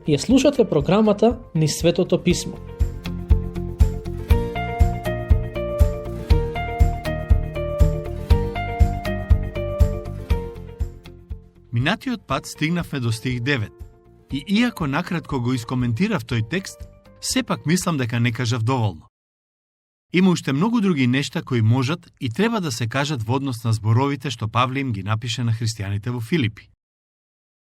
Ја слушате програмата Низ Светото Писмо. Минатиот пат стигнавме до стих 9. И иако накратко го искоментирав тој текст, сепак мислам дека не кажав доволно. Има уште многу други нешта кои можат и треба да се кажат во однос на зборовите што Павле им ги напише на христијаните во Филипи.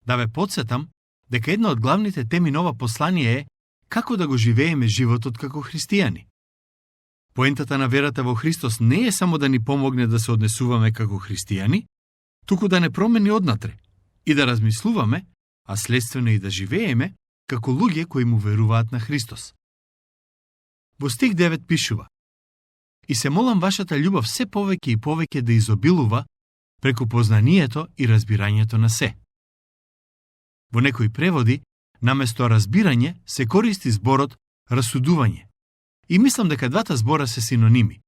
Да ве подсетам дека една од главните теми на ова послание е како да го живееме животот како христијани. Поентата на верата во Христос не е само да ни помогне да се однесуваме како христијани, туку да не промени однатре и да размислуваме, а следствено и да живееме како луѓе кои му веруваат на Христос. Во стих 9 пишува: И се молам вашата љубов се повеќе и повеќе да изобилува преку познанието и разбирањето на се. Во некои преводи, наместо разбирање, се користи зборот расудување. И мислам дека двата збора се синоними.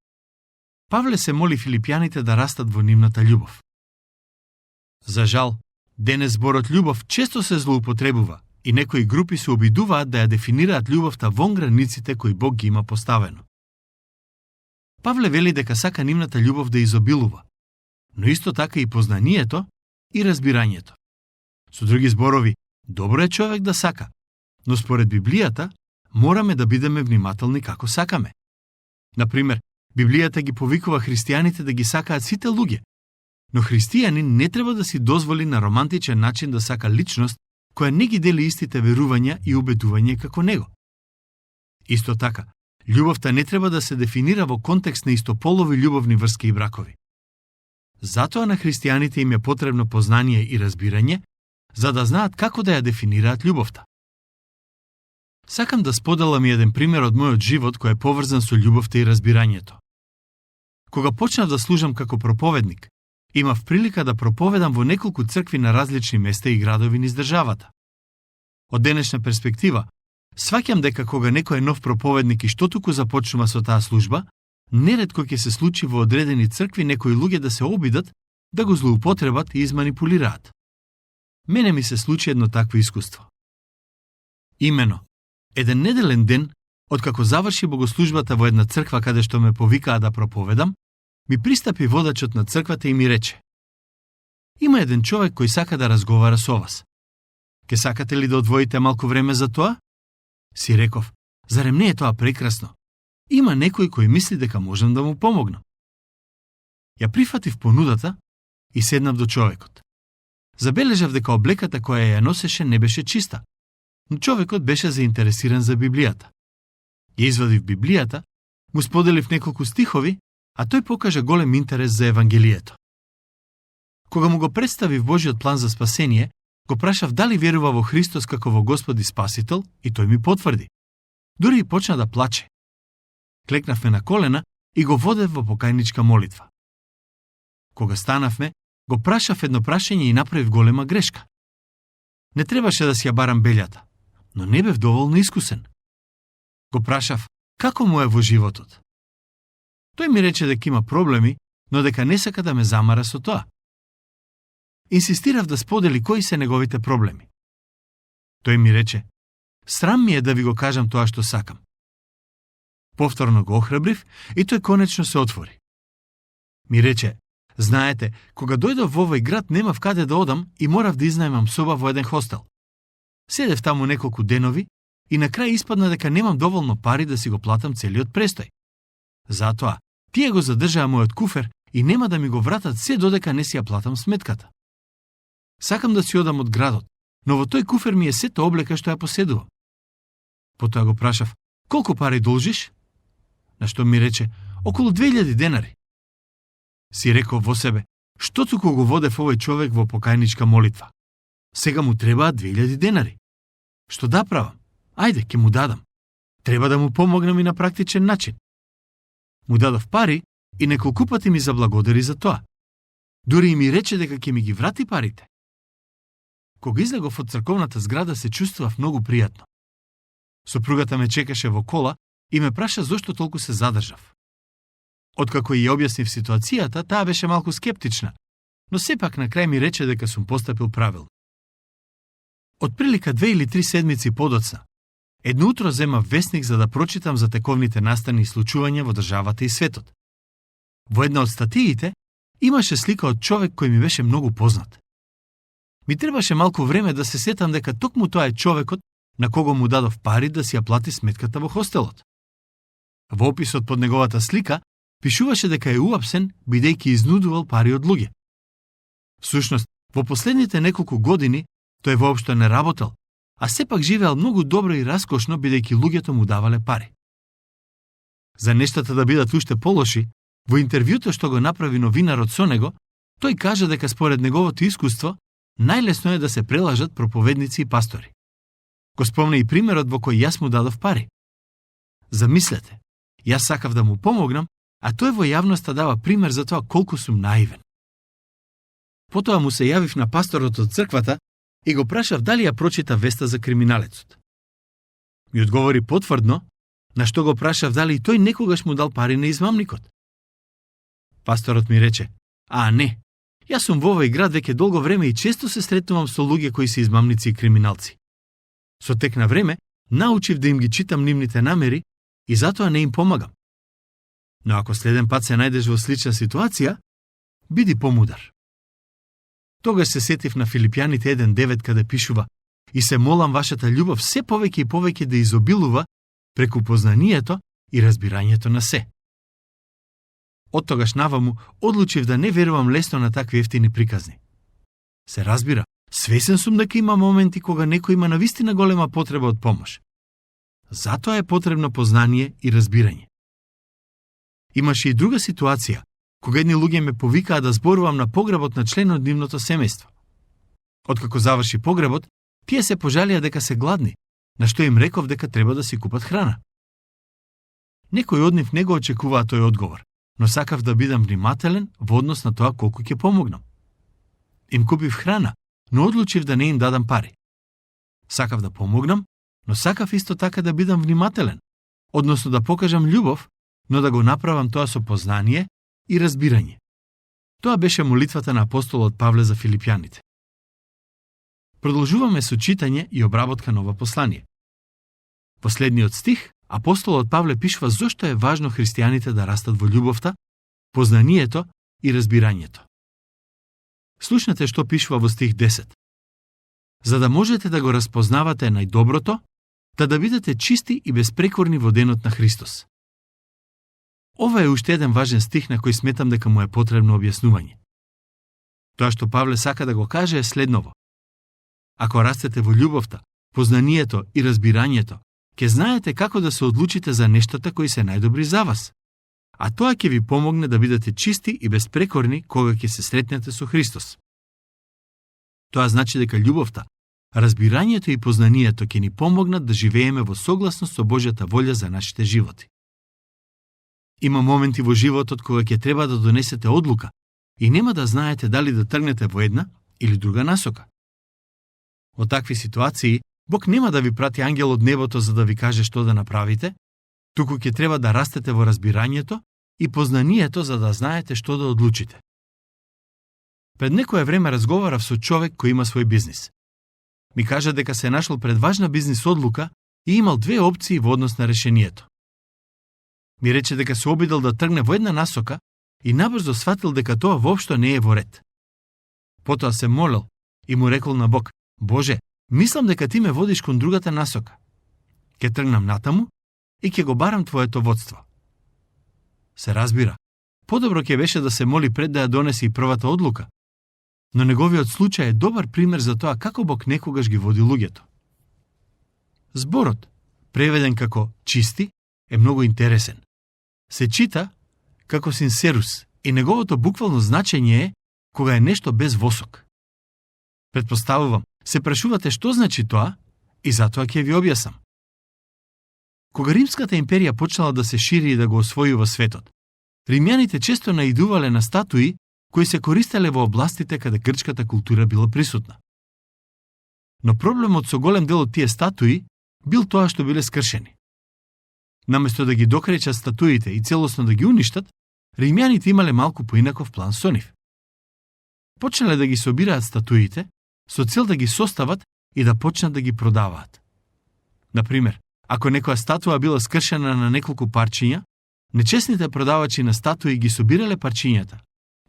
Павле се моли филипјаните да растат во нивната љубов. За жал, денес зборот љубов често се злоупотребува и некои групи се обидуваат да ја дефинираат љубовта вон границите кои Бог ги има поставено. Павле вели дека сака нивната љубов да изобилува, но исто така и познанието и разбирањето. Со други зборови, добро е човек да сака, но според Библијата мораме да бидеме внимателни како сакаме. Например, Библијата ги повикува христијаните да ги сакаат сите луѓе, но христијанин не треба да си дозволи на романтичен начин да сака личност која не ги дели истите верувања и убедување како него. Исто така, љубовта не треба да се дефинира во контекст на истополови љубовни врски и бракови. Затоа на христијаните им е потребно познание и разбирање, за да знаат како да ја дефинираат љубовта. Сакам да споделам еден пример од мојот живот кој е поврзан со љубовта и разбирањето. Кога почнав да служам како проповедник, имав прилика да проповедам во неколку цркви на различни места и градови низ државата. Од денешна перспектива, сваќам дека кога некој е нов проповедник и што туку започнува со таа служба, неретко ќе се случи во одредени цркви некои луѓе да се обидат, да го злоупотребат и изманипулираат. Мене ми се случи едно такво искуство. Имено, еден неделен ден, откако заврши богослужбата во една црква каде што ме повикаа да проповедам, ми пристапи водачот на црквата и ми рече: Има еден човек кој сака да разговара со вас. Ке сакате ли да одвоите малку време за тоа? Си реков: Зарем не е тоа прекрасно? Има некој кој мисли дека можам да му помогнам. Ја прифатив понудата и седнав до човекот. Забележав дека облеката која ја носеше не беше чиста, но човекот беше заинтересиран за Библијата. Ја извадив Библијата, му споделив неколку стихови, а тој покажа голем интерес за Евангелието. Кога му го представив Божиот план за спасение, го прашав дали верува во Христос како во Господ и Спасител и тој ми потврди. Дури и почна да плаче. Клекнавме на колена и го водев во покајничка молитва. Кога станавме, го прашав едно прашање и направив голема грешка. Не требаше да си ја барам белјата, но не бев доволно искусен. Го прашав како му е во животот. Тој ми рече дека има проблеми, но дека не сака да ме замара со тоа. Инсистирав да сподели кои се неговите проблеми. Тој ми рече: Срам ми е да ви го кажам тоа што сакам. Повторно го охрабрив и тој конечно се отвори. Ми рече: Знаете, кога дојдов во овој град немав каде да одам и морав да изнајмам соба во еден хостел. Седев таму неколку денови и на крај испадна дека немам доволно пари да си го платам целиот престој. Затоа, тие го задржаа мојот куфер и нема да ми го вратат се додека не си ја платам сметката. Сакам да си одам од градот, но во тој куфер ми е сета облека што ја поседувам. Потоа го прашав: Колку пари должиш? На што ми рече: Околу 2000 денари. Си реков во себе: Што туку го водев овој човек во покајничка молитва? Сега му требаат 2000 денари. Што да правам? Ајде, ќе му дадам. Треба да му помогнам и на практичен начин. Му дадов пари и неколку пати ми заблагодари за тоа. Дури и ми рече дека ќе ми ги врати парите. Кога излегов од црковната зграда се чувствував многу пријатно. Сопругата ме чекаше во кола и ме праша зошто толку се задржав. Откако ја објаснив ситуацијата, таа беше малку скептична, но сепак на крај ми рече дека сум постапил правилно. Отприлика 2 или 3 седмици подоцна, едно утро зема весник за да прочитам за тековните настани и случувања во државата и светот. Во една од статиите имаше слика од човек кој ми беше многу познат. Ми требаше малку време да се сетам дека токму тоа е човекот на кого му дадов пари да си ја плати сметката во хостелот. Во описот под неговата слика пишуваше дека е уапсен бидејќи изнудувал пари од луѓе. Всушност, во последните неколку години тој воопшто не работел, а сепак живеел многу добро и раскошно бидејќи луѓето му давале пари. За нештата да бидат уште полоши, во интервјуто што го направи новинарот со него, тој кажа дека според неговото искуство, најлесно е да се прелажат проповедници и пастори. Го спомна и примерот во кој јас му дадов пари. Замислете, јас сакав да му помогнам, а тој во јавноста дава пример за тоа колку сум наивен. Потоа му се јавив на пасторот од црквата и го прашав дали ја прочита веста за криминалецот. Ми одговори потврдно, на што го прашав дали и тој некогаш му дал пари на измамникот. Пасторот ми рече: "А, не, јас сум во овој град веќе долго време и често се сретнувам со луѓе кои се измамници и криминалци. Со тек на време, научив да им ги читам нивните намери и затоа не им помагам. Но ако следен пат се најдеш во слична ситуација, биди помудар." Тогаш се сетив на Филипјаните 1:9 каде пишува: "И се молам вашата љубов се повеќе и повеќе да изобилува преку познанието и разбирањето на се." Од тогаш наваму одлучив да не верувам лесно на такви ефтини приказни. Се разбира, свесен сум дека има моменти кога некој има навистина голема потреба од помош. Затоа е потребно познание и разбирање. Имаше и друга ситуација, кога едни луѓе ме повикаа да зборувам на погребот на член од нивното семејство. Откако заврши погребот, тие се пожалија дека се гладни, на што им реков дека треба да си купат храна. Некој од нив не го очекуваа тој одговор, но сакав да бидам внимателен во однос на тоа колку ќе помогнам. Им купив храна, но одлучив да не им дадам пари. Сакав да помогнам, но сакав исто така да бидам внимателен, односно да покажам љубов, но да го направам тоа со познание и разбирање. Тоа беше молитвата на апостолот Павле за филипјаните. Продолжуваме со читање и обработка на ова послание. Последниот стих, апостолот Павле пишува зошто е важно христијаните да растат во љубовта, познанието и разбирањето. Слушнете што пишува во стих 10. За да можете да го распознавате најдоброто, да бидете чисти и безпрекорни во денот на Христос. Ова е уште еден важен стих на кој сметам дека му е потребно објаснување. Тоа што Павле сака да го каже е следново. Ако растете во љубовта, познанието и разбирањето, ќе знаете како да се одлучите за нештата кои се најдобри за вас. А тоа ќе ви помогне да бидете чисти и безпрекорни кога ќе се сретнете со Христос. Тоа значи дека љубовта, разбирањето и познанието ќе ни помогнат да живееме во согласност со Божјата волја за нашите животи. Има моменти во животот кога ќе треба да донесете одлука и нема да знаете дали да тргнете во една или друга насока. Во такви ситуации, Бог нема да ви прати ангел од небото за да ви каже што да направите, туку ќе треба да растете во разбирањето и познанието за да знаете што да одлучите. Пред некое време разговарав со човек кој има свој бизнис. Ми кажа дека се нашол пред важна бизнис одлука и имал две опции во однос на решението. Ми рече дека се обидел да тргне во една насока и набрзо сватил дека тоа воопшто не е во ред. Потоа се молел и му рекол на Бог: "Боже, мислам дека ти ме водиш кон другата насока. Ке тргнам натаму и ќе го барам твоето водство." Се разбира, подобро ќе беше да се моли пред да ја донесе и првата одлука, но неговиот случај е добар пример за тоа како Бог некогаш ги води луѓето. Зборот, преведен како чисти, е многу интересен. Се чита како синсерус и неговото буквално значење е кога е нешто без восок. Предпоставувам, се прашувате што значи тоа и затоа ќе ви објаснам. Кога Римската империја почнала да се шири и да го освојува светот, римјаните често наидувале на статуи кои се користеле во областите каде грчката култура била присутна. Но проблемот со голем дел од тие статуи бил тоа што биле скршени. Наместо да ги докречат статуите и целосно да ги уништат, римјаните имале малку поинаков план со нив. Почнале да ги собираат статуите со цел да ги состават и да почнат да ги продаваат. Например, ако некоја статуа била скршена на неколку парчиња, нечесните продавачи на статуи ги собирале парчињата,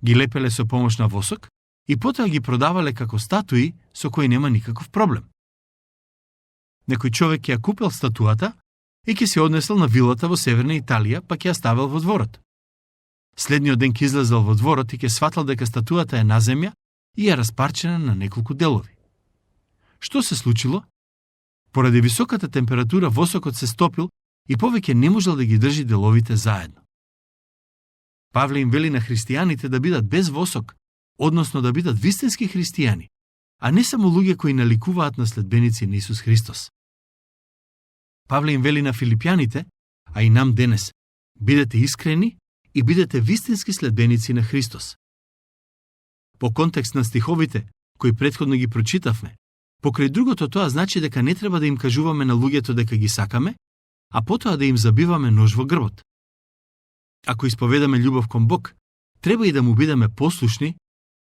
ги лепеле со помош на восок и потоа ги продавале како статуи со кои нема никаков проблем. Некој човек ќе ја купил статуата и ќе се однесел на вилата во Северна Италија, па ќе ја ставил во дворот. Следниот ден ќе излезел во дворот и ќе сватал дека статуата е на земја и е распарчена на неколку делови. Што се случило? Поради високата температура восокот се стопил и повеќе не можел да ги држи деловите заедно. Павле им вели на христијаните да бидат без восок, односно да бидат вистински христијани, а не само луѓе кои наликуваат на следбеници на Исус Христос. Павле им вели на филипјаните, а и нам денес, бидете искрени и бидете вистински следбеници на Христос. По контекст на стиховите, кои претходно ги прочитавме, покрај другото тоа значи дека не треба да им кажуваме на луѓето дека ги сакаме, а потоа да им забиваме нож во грбот. Ако исповедаме љубов кон Бог, треба и да му бидеме послушни.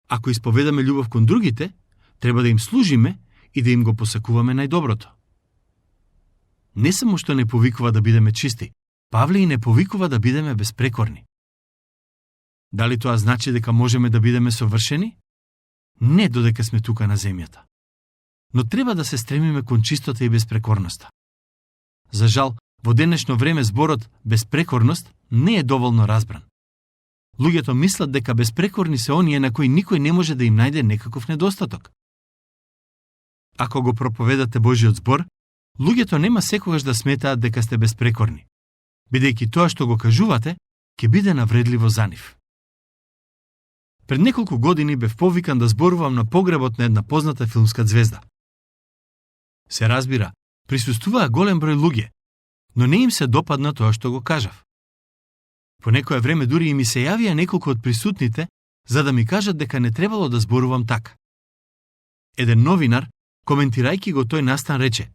Ако исповедаме љубов кон другите, треба да им служиме и да им го посакуваме најдоброто. Не само што не повикува да бидеме чисти, Павле и не повикува да бидеме безпрекорни. Дали тоа значи дека можеме да бидеме совршени? Не додека сме тука на земјата. Но треба да се стремиме кон чистота и безпрекорноста. За жал, во денешно време зборот безпрекорност не е доволно разбран. Луѓето мислат дека безпрекорни се оние на кои никој не може да им најде некаков недостаток. Ако го проповедате Божиот збор, луѓето нема секогаш да сметаат дека сте безпрекорни, бидејќи тоа што го кажувате ќе биде навредливо за нив. Пред неколку години бев повикан да зборувам на погребот на една позната филмска звезда. Се разбира, присуствуваа голем број луѓе, но не им се допадна тоа што го кажав. По некое време дури и ми се јавија неколку од присутните за да ми кажат дека не требало да зборувам така. Еден новинар, коментирајќи го тој настан, рече: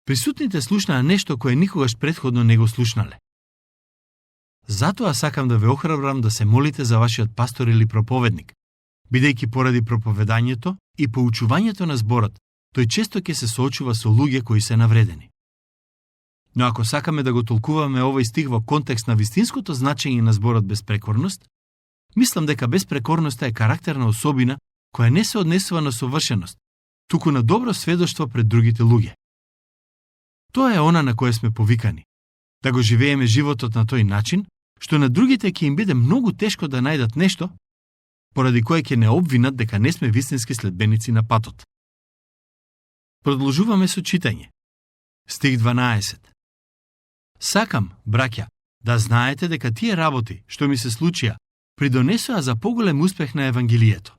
присутните слушнаа нешто кое никогаш претходно не го слушнале. Затоа сакам да ве охрабрам да се молите за вашиот пастор или проповедник, бидејќи поради проповедањето и поучувањето на зборот, тој често ќе се соочува со луѓе кои се навредени. Но ако сакаме да го толкуваме овој стих во контекст на вистинското значење на зборот безпрекорност, мислам дека безпрекорноста е карактерна особина која не се однесува на совршеност, туку на добро сведоштво пред другите луѓе. Тоа е она на кое сме повикани, да го живееме животот на тој начин, што на другите ќе им биде многу тешко да најдат нешто, поради кое ќе не обвинат дека не сме вистински следбеници на патот. Продолжуваме со читање. Стих 12. Сакам, браќа, да знаете дека тие работи, што ми се случија, придонесоа за поголем успех на Евангелието.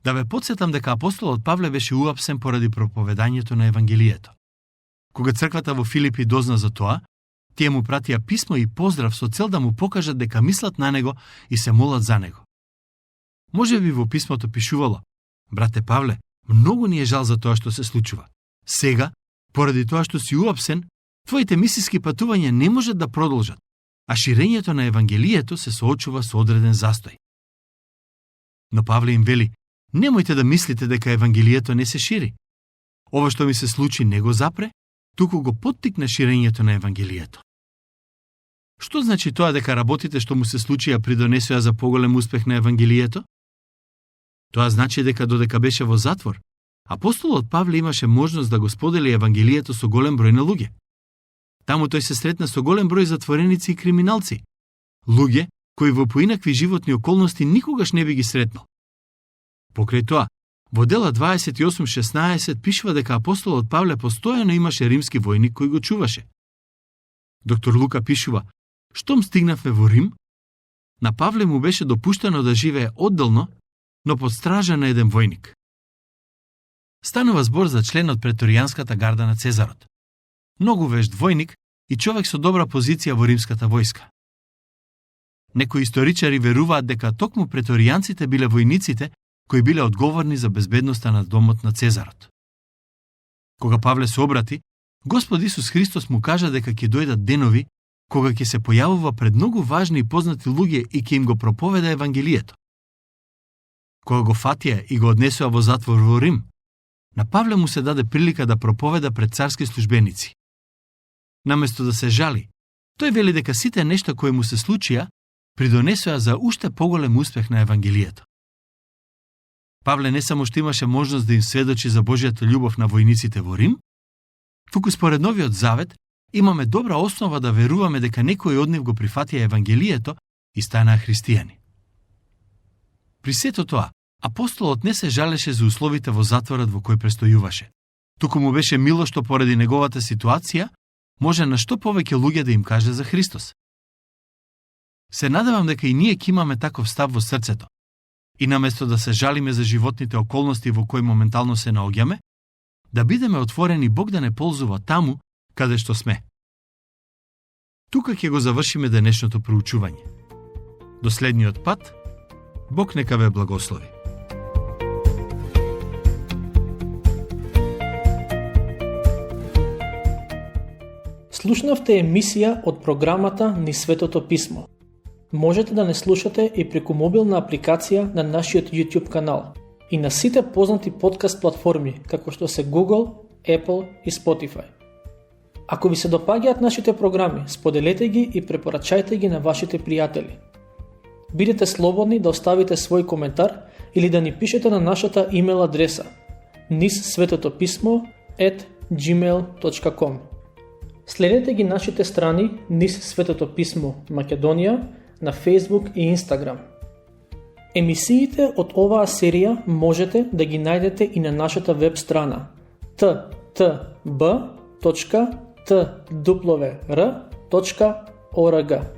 Да ве потсетам дека апостолот Павле беше уапсен поради проповедањето на Евангелието. Кога црквата во Филипи дозна за тоа, тие му пратија писмо и поздрав со цел да му покажат дека мислат на него и се молат за него. Може би во писмото пишувало: брате Павле, многу ни е жал за тоа што се случува. Сега, поради тоа што си уапсен, твоите мисиски патувања не можат да продолжат, а ширењето на Евангелието се соочува со одреден застој. Но Павле им вели: немојте да мислите дека Евангелието не се шири. Ова што ми се случи не го запре, туку го поттикна ширењето на Евангелието. Што значи тоа дека работите што му се случија придонесоа за поголем успех на Евангелието? Тоа значи дека додека беше во затвор, апостолот Павле имаше можност да го сподели Евангелието со голем број на луѓе. Таму тој се сретна со голем број затвореници и криминалци, луѓе кои во поинакви животни околности никогаш не би ги сретнал. Покрај тоа, во дела 28:16 пишува дека апостолот Павле постојано имаше римски војник кој го чуваше. Доктор Лука пишува: штом стигнавме во Рим, на Павле му беше допуштено да живее одделно, но под стража на еден војник. Станува збор за член од преторијанската гарда на Цезарот. Многу вешт војник и човек со добра позиција во римската војска. Некои историчари веруваат дека токму преторијанците биле војниците кои биле одговорни за безбедноста на домот на Цезарот. Кога Павле се обрати, Господ Исус Христос му кажа дека ќе дојдат денови кога ќе се појавува пред многу важни и познати луѓе и ќе им го проповеда Евангелието. Кога го фатија и го однесоа во затвор во Рим, на Павле му се даде прилика да проповеда пред царски службеници. Наместо да се жали, тој вели дека сите нешта кои му се случија придонесоа за уште поголем успех на Евангелието. Павле не само што имаше можност да им сведочи за Божјата љубов на војниците во Рим, туку според Новиот Завет имаме добра основа да веруваме дека некои од нив го прифатија Евангелието и станаа христијани. При сето тоа, апостолот не се жалеше за условите во затворот во кој престојуваше. Туку му беше мило што поради неговата ситуација може на што повеќе луѓе да им каже за Христос. Се надевам дека и ние ќе имаме таков став во срцето. И наместо да се жалиме за животните околности во кои моментално се наоѓаме, да бидеме отворени Бог да не ползува таму каде што сме. Тука ќе го завршиме денешното проучување. До следниот пат, Бог нека ве благослови. Слушнавте емисија од програмата Низ Светото Писмо. Можете да не слушате и преку мобилна апликација на нашиот YouTube канал и на сите познати подкаст платформи, како што се Google, Apple и Spotify. Ако ви се допаѓаат нашите програми, споделете ги и препорачајте ги на вашите пријатели. Бидете слободни да оставите свој коментар или да ни пишете на нашата имейл адреса nizsvetotopismo@gmail.com. Следете ги нашите страни Низ Светото Писмо Македонија на Facebook и Instagram. Емисиите од оваа серија можете да ги најдете и на нашата веб страна ttb.twr.org.